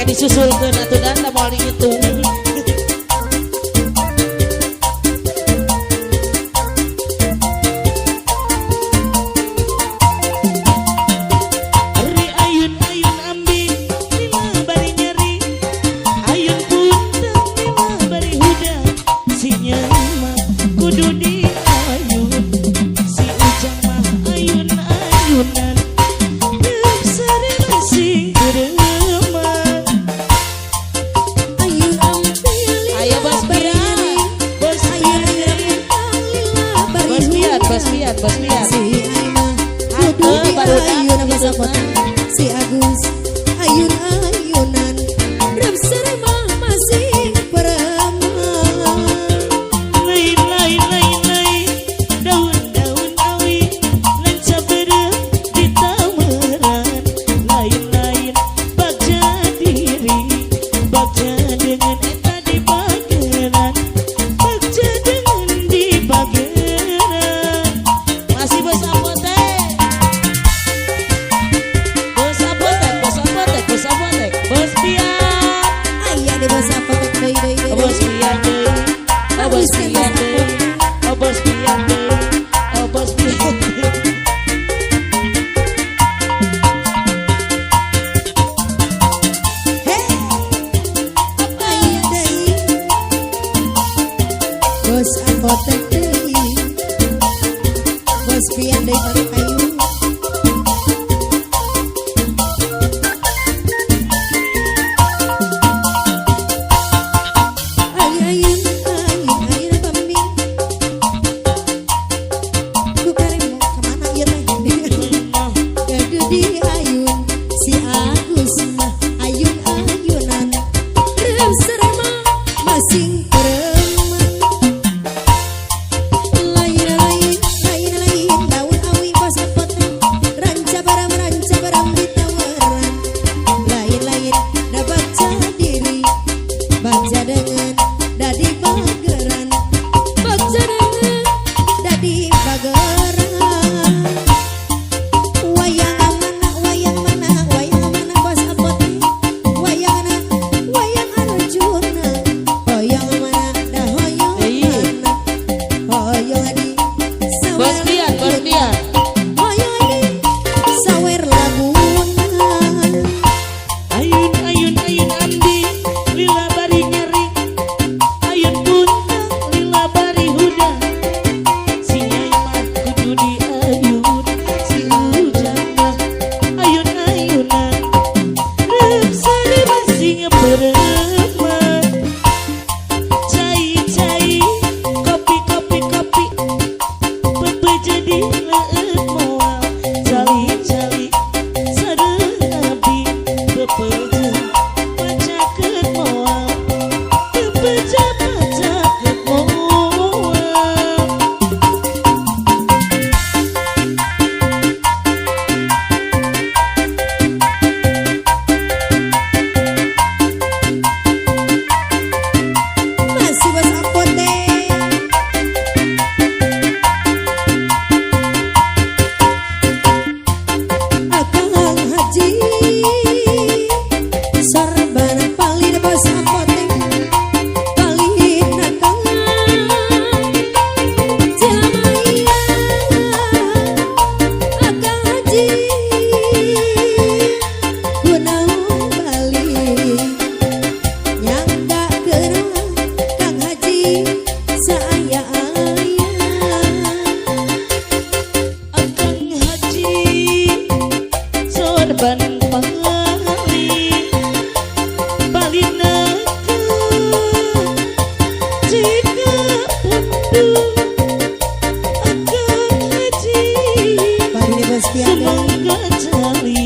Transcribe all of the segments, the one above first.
Make disusulkeun atuh dan da moal dihitung. Ri ayun-ayun ambi lila bari nyeri, ayun puntang lila bari hudang, si Nyai mah kudu diayun, si Ujang mah ayun-ayunan, reup sare sing bereuman. Ayun ampi Ayo lila bos bari Pian, nyeri, bos ayun Pian, puntang lila bari bos Pian, bos hudang. Pian, bos Pian. Si Aima kudu Atuh, barudak diayun bos gitu apotek, mah. si Agus ayun-ayunan, reup sare mah masih preman. Lain lain lain lain daun-daun awi lanca beureum di tameran, lain lain bagja diri bagja dengan eta di bageran, bagja dengan di bageran. Masih bos apotek, bos apotek, bos apotek, bos apotek, bos Pian. Aya di bos apotek deui deui deui. Oh, bos Pian deui, oh bos Bagus kan Pian bos deui, oh bos Pian deui, oh bos Pian deui. Hei, aya deui bos apotek deui, bos Pian deui pake kayu. Ayun ayun ayun pambing ku karemo kemana ieu teh? Kudu diayun, si Agus mah ayun-ayunan, reup sare mah masing preman. Lain lain lain lain daun awi bos apotek, ranca baram di tawaran, lain lain da baca diri baca dengan dadi bageran, baca dengan dadi bageran. Wayang mana, wayang mana, wayang mana bos apotek, wayang mana, wayang Arjuna, hoyong mana dah hoyong mana, hoyong di Bos sawer Pian, bos laguna, Pian. Hoyong di sawer laguna. Ayun ayun ayun ambi lila bari nyeri, ayun puntang lila bari hudang, si Nyai mah kudu diayun, si Ujang mah ayun ayunan, reup sare masing preman. Cai cai kopi kopi kopi pepe jadi leueut moal, cali cali sareng abdi pepeje pacakeun moal, pepeje pacakeun moal. Masih bos apotek. Akang Haji sorban palid bos apotek, palid akang Jamaya. Akang Haji kunaon bali nyangga keurang Kang Haji saaya-aya. Akang Haji sorban pali balina jika pundu Akang Haji Palid bos Pian deui. Sumangga jali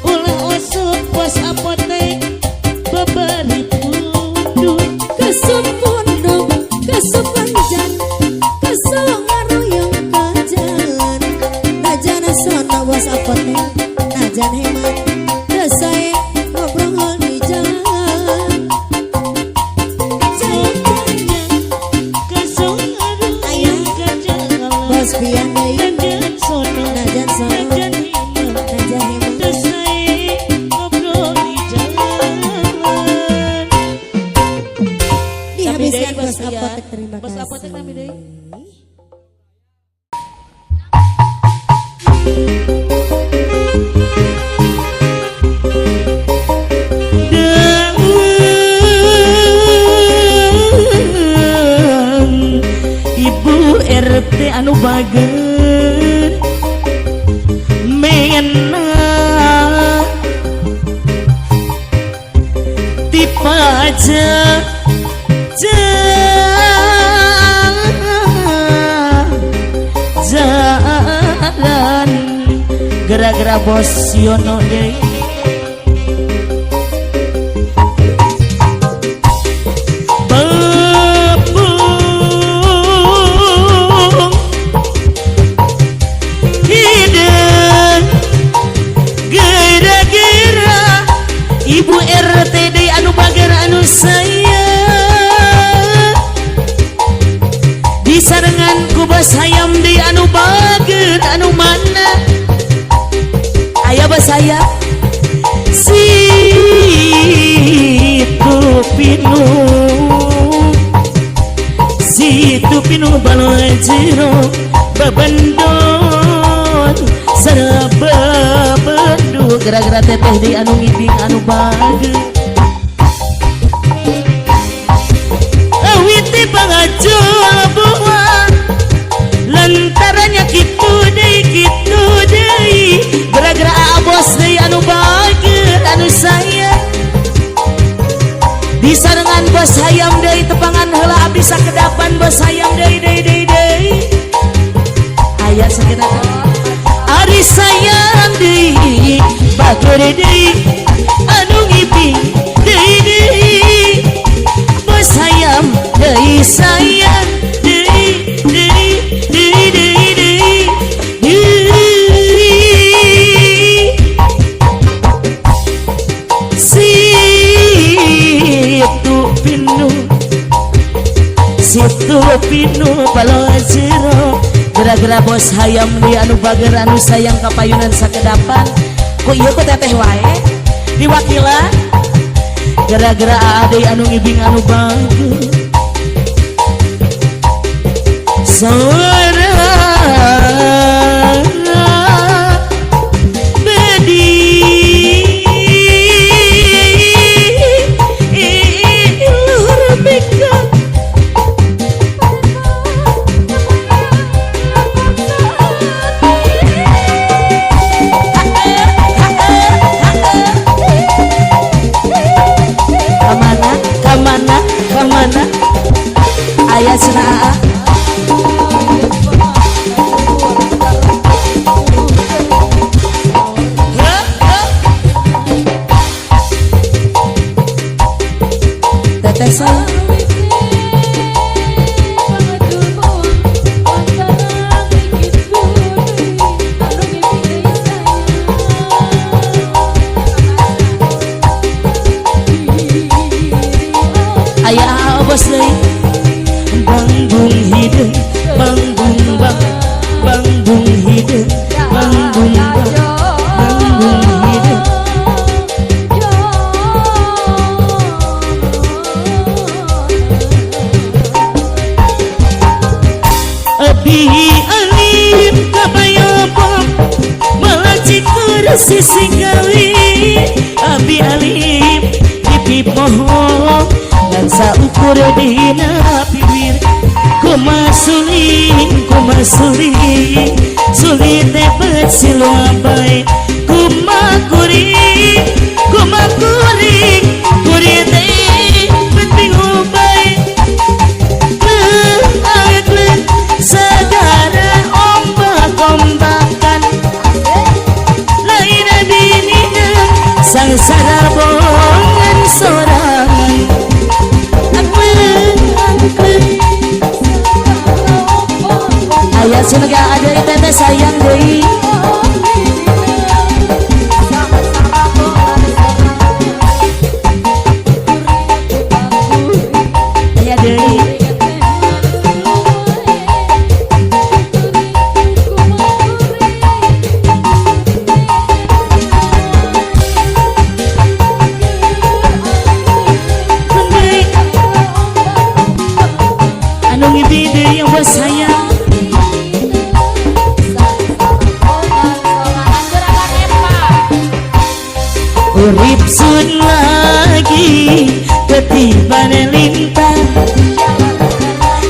ulah osok bos apotek babari pundu. Kesup pundung, kesup panjang, kesup ngaroyong ka jalan. Najan sono bos apotek, najan hemat, teu sae ngobrol di jalan. Cai panjang kesung Aya. aruh ka jalan. Bos Pian deui. Najan sono Najan sono. Najan hemat Najan hemat. teu sae bager mena tipe jalan gara-gara bos Yono deui. Bebung hideung gara-gara ibu RT deui anu bager anu sayang disarengan ku bos hayam deui anu bager anu mana aya bos hayam situ pinu baloi jero babendon sarababendu gara-gara teteh deui anu ngibing anu bager awiti pangajul buah lantarannya kitu deui gara-gara abos deui anu bager anu sayang disarengan bos hayam deui tepangan heula abdi sakedapan bos hayam deui deui deui deui aya sakedap ari sayang deui bager deui anu ngiping deui deui bos hayam deui sayang deui deui deui deui deui deui situ pinu baloi jero gara-gara bos hayam deui anu bager anu sayang kapayunan sakedapan ku ieu ku teteh wae diwakilan gara-gara aa deui anu ngibing anu bager sora bedi lur beka. Kamana kamana aya cenah teteh saya aya bos deui bangbung hideung bangbung bang bangbung hideung bangbung bang bangbung hideung abi alim kabayobong malacikur sisi gawi abi alim pipi bohong dan saukur dina bibir kumasuling kumasuling sulit tepet siluabai kumakuring kumakuring kuring tepet bingubai kleng segara ombak-ombakan lain binina sangsara bongan sorangan. Ayah semoga ada teteh sayang deui. Aya deui. Anu ngibi deui yang bos sayang. Urip sun lagi ketiban lintang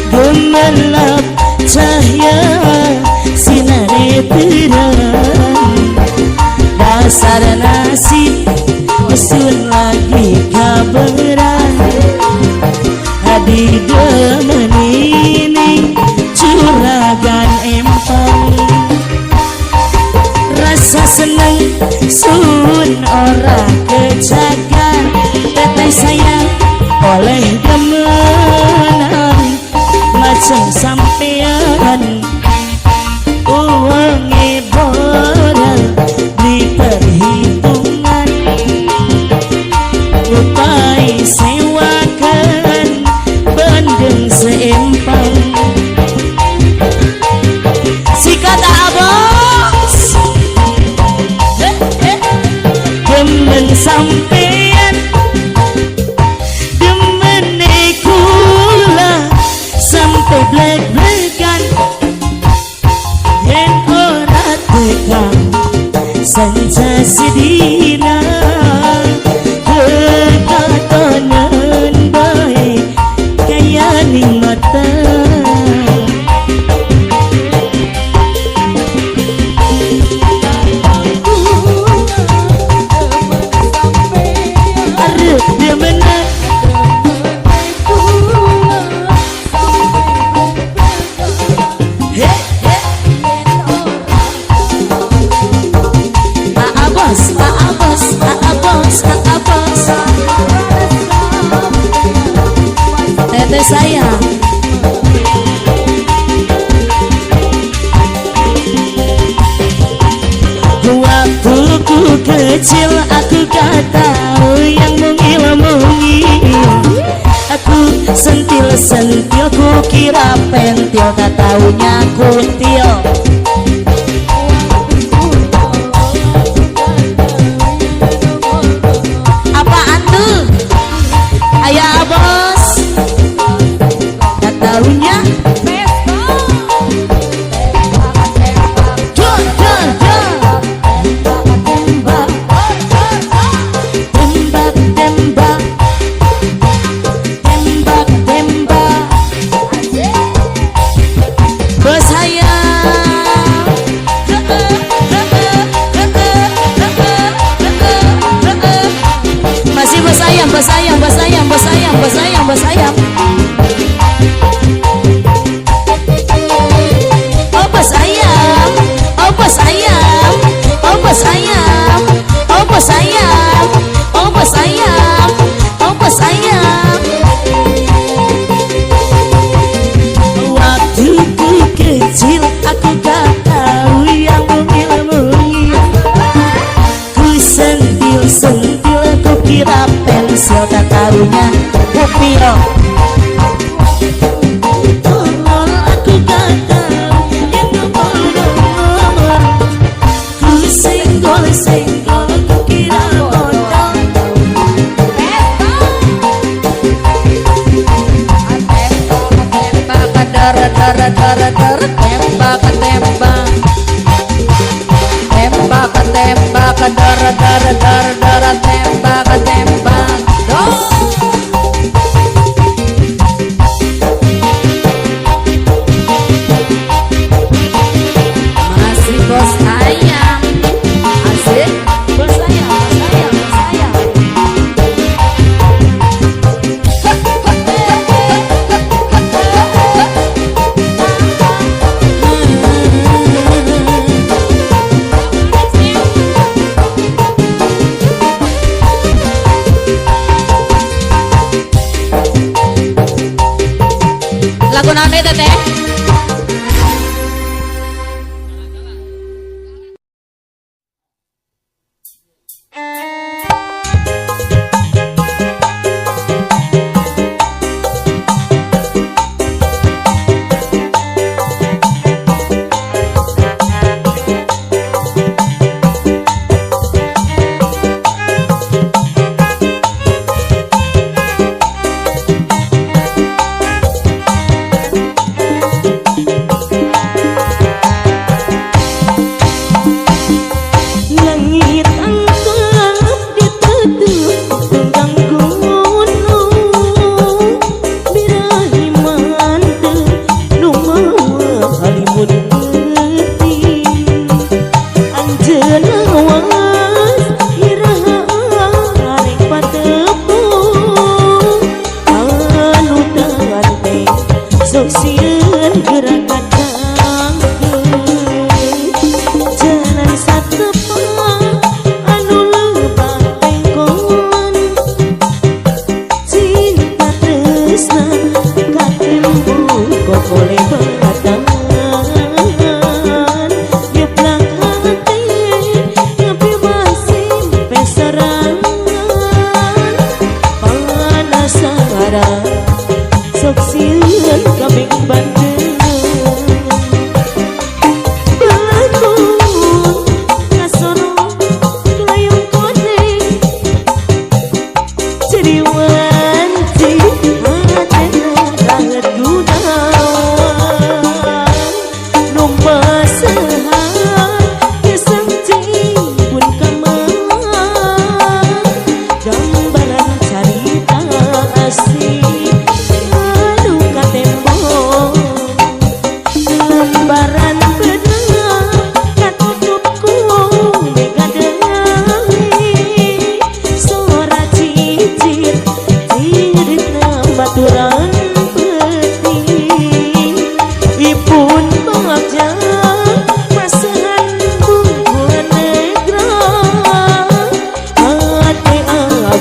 gemerlap cahaya. babaturan. Dasar nasib mesun lagi kaberan. Hadi demenining juragan empang. Rasa seneng sun ora kejagan. Teteh sayang oleh demenan macam sampean. Uangnya boral di perhitungan. Upai sewakan bandeng seempang. Sikat abos demen sampean demen kula sampai blek-blekan. Yen ora tekan sanca sedina kekatonan bae kaya ning mata. Arep demenan he he. Abos, abos, abos, abos. Teteh sayang. Waktu ku kecil aku gak tahu yang mungil-mungil. Aku sentil-sentil ku kira pentil, tak taunya kutil. Apaan tuh? Ayah bos. Tak taunya dor dor dor. Tembak tembak tembak tembak. Bos sayang. Masih bos ayam, bos ayam, bos ayam, bos ayam, bos ayam, bos ayam. Oh bos ayam, oh bos ayam, oh bos ayam, oh bos ayam, oh bos ayam, oh bos ayam. Waktu ku kecil aku gak tahu yang mungil-mungil. Ku sentil-sentil ku kira pensil, tak taunya upil. Tolol aku gak tahu yang ngomong. Ku senggol-senggol ku kira botol. Tembak tembak tembak tembak dor dor dor dor tembak tembak dor. Masih bos ayam asik. Bos ayam, bos ayam, bos ayam.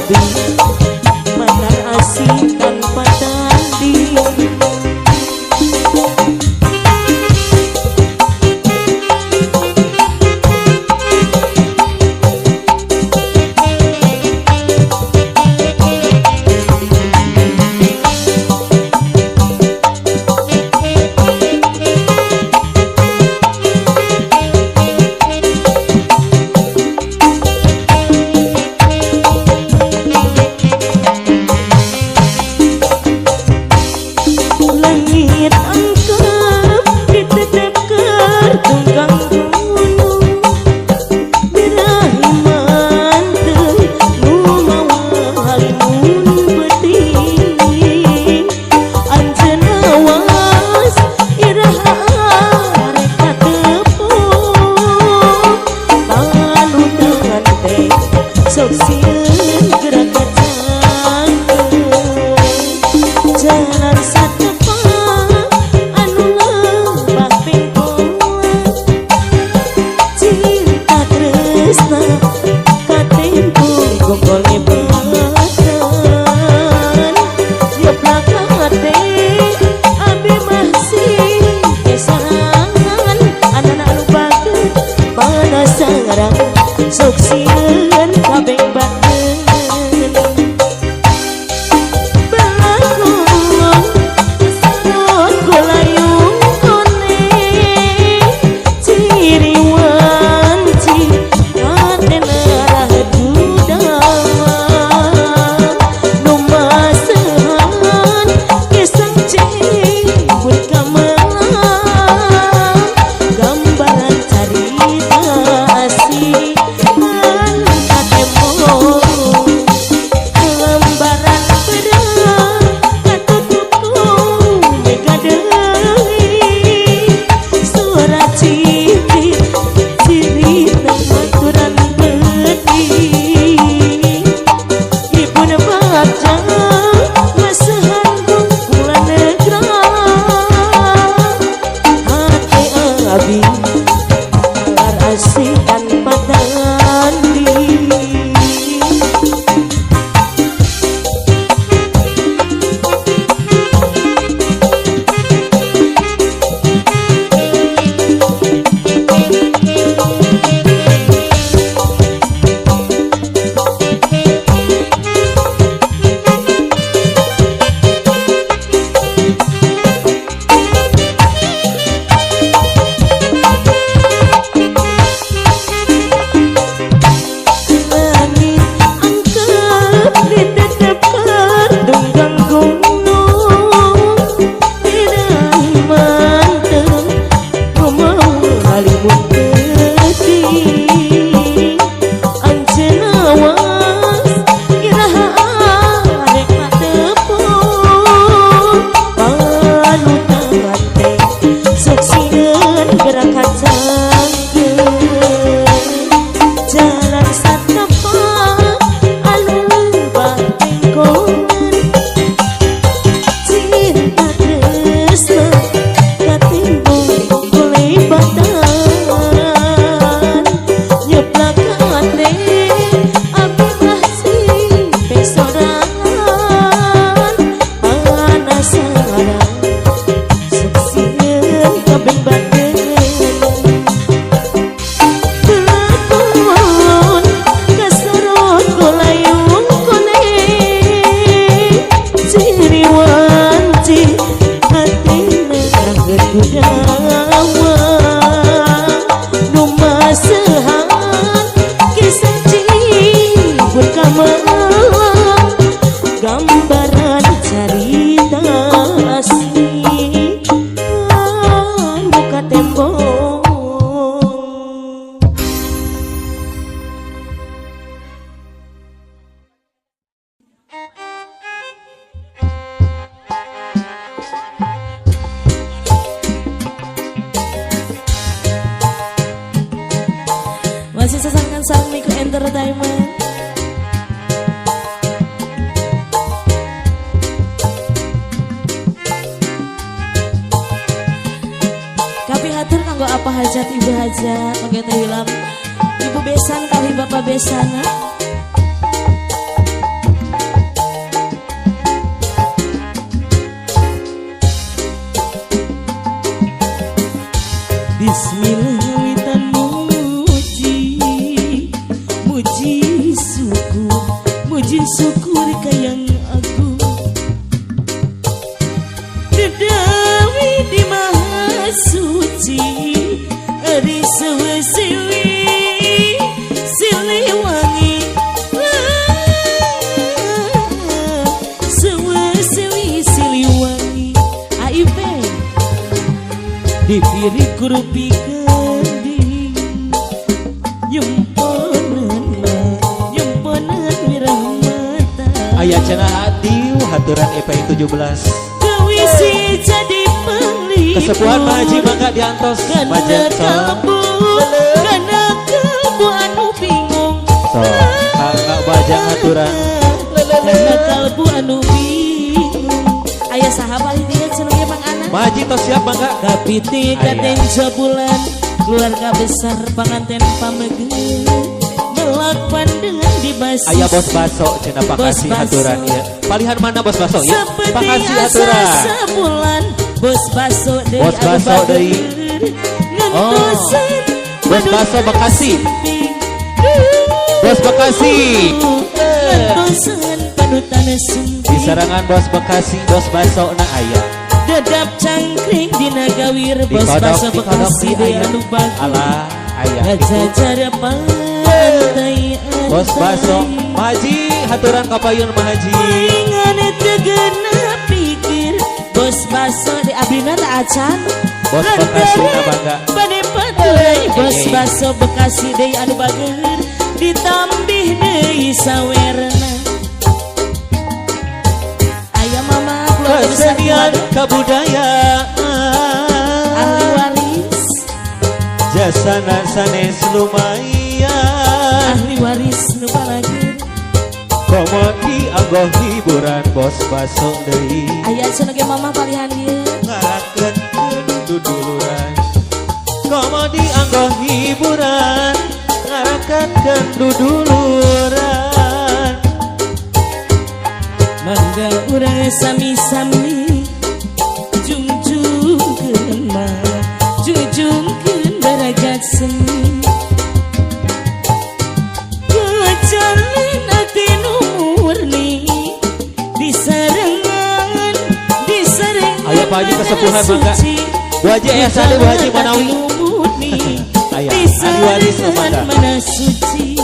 abi matar asih tanpa tanding. Langit angkep ditetepkeun tunggang gunung birahi manteu nu mawa halimun peuting anjeun awas iraha arek katepung panutangan teh sok sieun gerak kacangkeun jalan satepak anu lebah pengkolan cinta tresna katempo gogole batan nyeplak hate abi masih kesarangan anana anu bager panasarang sok sieun kabeh baten. Gambaran carita asih anu katempo lembaran pedang katutup ku mega deui suara cicit cirita maturan peuting ibuna bagja masahan kula negra hati abi lar asih tanpa tanding. Langit angkep ditetepkeun tunggang gunung birahi manteu kumaha halimun peuting anjeun awas iraha arek matepung panutan teh sok sieun gerak kacangkeun jalan satapak anu lebah pengkolan cinta tresna katimbung golebatan nyeplak hate abi masih pesorangan panasaran sok sieun kabeh baten. Lakon kasorot kulayung kone ciri wanci hatina angger kudawa nu masehan kisah cibur kamelang gambaran carita asli anu katembong. Masih sasangkan sang Miko Entertainment. Kapihatur kanggo apa hajat ibu hajat oge teh Willam. Ibu besan kali bapak besana. syukur, muji syukur ka yang agung. Dedawi di maha suci, ari sewesiwi Siliwangi, sewesiwi Siliwangi. AIP dipiri kurupi gending, nyumponan nyumponan wirahmata. Aya cenah adiu haturan EPI 17. Kawisi jadi penglipur. Kesepuhan Pak Haji mangga diantos. Kana kalbu, kana kalbu anu bingung. So, kangga bajang haturan. Kana kalbu anu bingung. Aya saha palih dieu cenah ieu Mang Ana? Pak Haji tos siap mangga. Kapiti katen jabulan, keluarga besar panganten pameget. Melak pandengan di basis. Aya bos baso cenah pakasih haturan ieu. Palihan mana bos baso ieu? Pakasih haturan. Sebulan bos baso deui, bos baso deui. Oh. Bos baso Bekasi. Bos Bekasi. Ngentosan panutan sumping. Di serangan bos Bekasi, bos baso na aya. Dedap cangkring dina gawir bos baso Bekasi deui anu bagus. Alah aya. Ngajajar pantai. Bos baso Maji haturan kapayun Mahaji. Palingan teu genep pikir bos baso di abdina teh acan. Bos Bekasi na bangga. Bade paturay bos baso Bekasi deui anu bager ditambih deui sawerna. Aya mama keluarga besar kesenian kebudayaan ahli waris jasana sanes lumayan ahli waris nu balager komo dianggo hiburan bos baso deui. Aya cenah ge mama palihan dieu ngaraketkeun duduluran komo dianggo hiburan ngaraketkeun duduluran. Mangga urang sami-sami jungjungkeun mah jungjungkeun darajat seni. Kejalan ati nu murni disarengan disarengan. Aya Pak Haji kesepuhan mangga. Bu Haji aya sade Bu Haji Manawi. Aya ahli waris mangga. Mana suci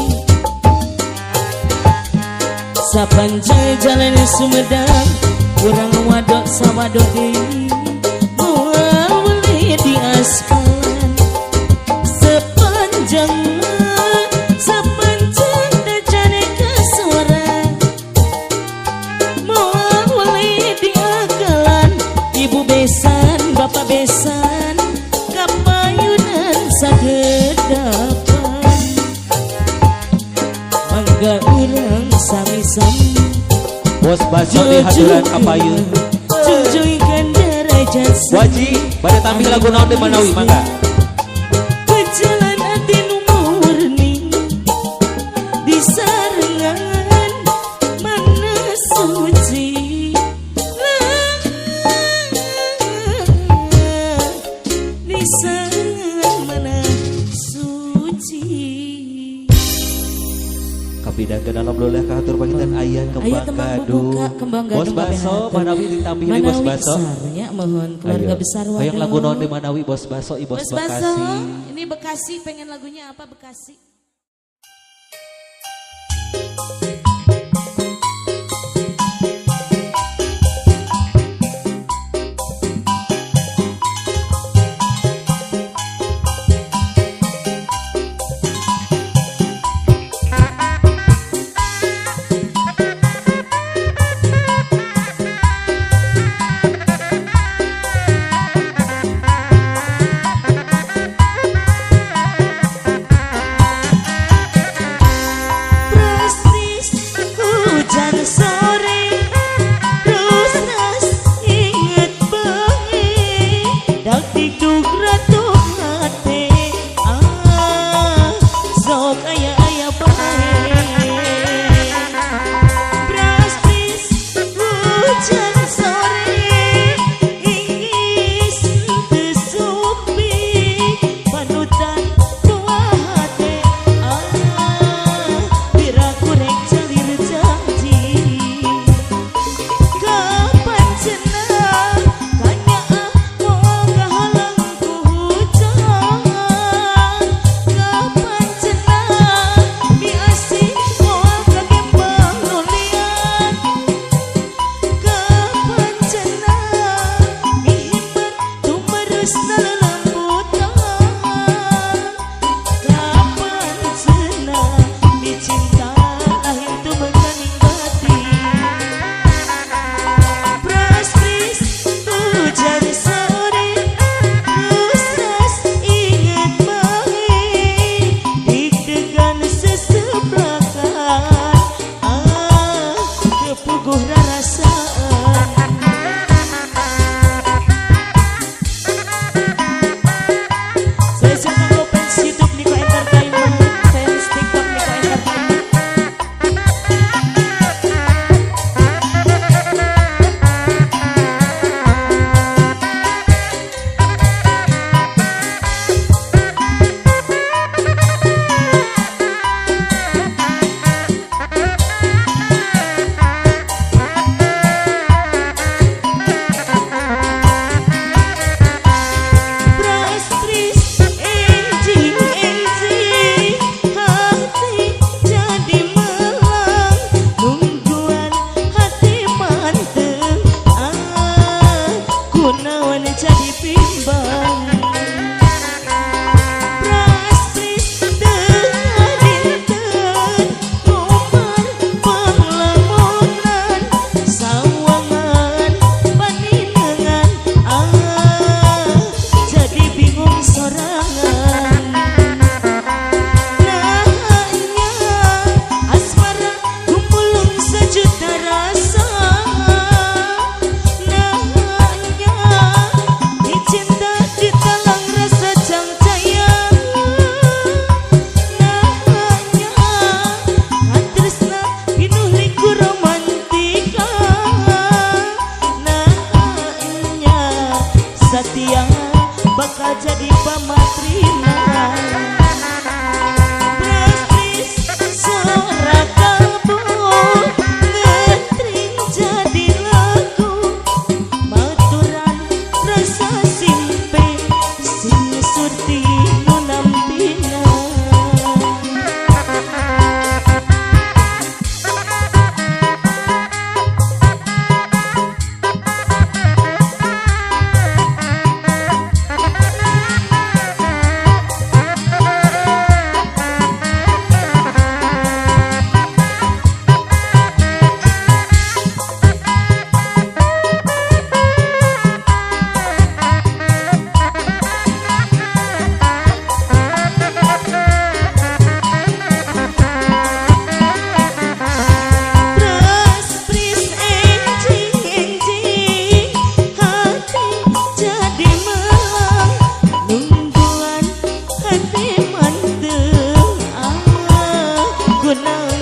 sapanjang jalan Sumedang urang wadok sawadok deui moal meuli di aspalan sepanjang sepanjang dajane kasora moal meuli di akalan ibu besan bapak besan kapayunan sagedapan. Mangga urang sami-sami bos baso di haturan kapayun junjungkeun derajat Bu Haji bade tampil lagu naon deui Manawi mangga. Kejalan ati nu murni disarengan mana suci disarengan mana suci. Kapidakeun alhamdulillah kahatur panginten aya kembang gadung. Kembang gadung bos baso Manawi ditambihi bos baso. Besarnya mohon keluarga besar waduh. Hayang lagu naon deui Manawi bos baso i bos Bekasi. Ini Bekasi pengen lagunya apa Bekasi?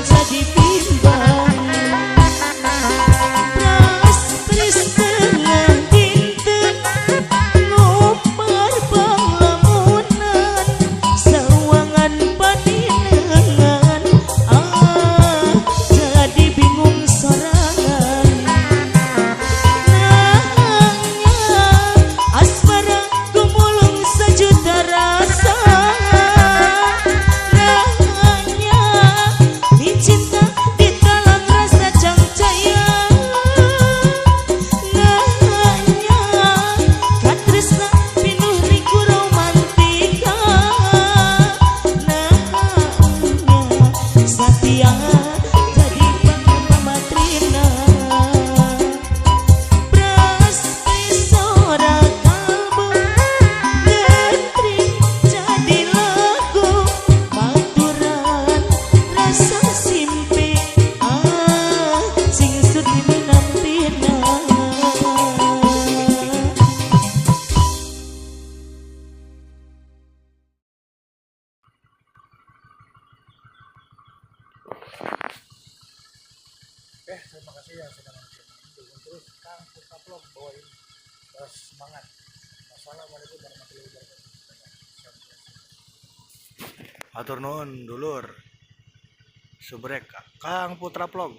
Jadi bimbang Pras tengah dinten ngopar panglamunan sawangan paninengan ah jadi bingung sorangan nanya asmara gumulung sejuta rasa nanya dicinta ditalang rasa cangcaya nanya katresna pinuh riku romantika nanya satia jadi pamatrina Prasti sora kalbu ngentri jadi lagu maturan rasa simpe ah sing sudi minampina. Oke, terima kasih yang sudah menonton. Dukung terus Kang Putra Vlog bawain terus semangat. Wassalamualaikum warahmatullahi wabarakatuh. Hatur nuhun dulur. Subrek Kang Putra Vlog.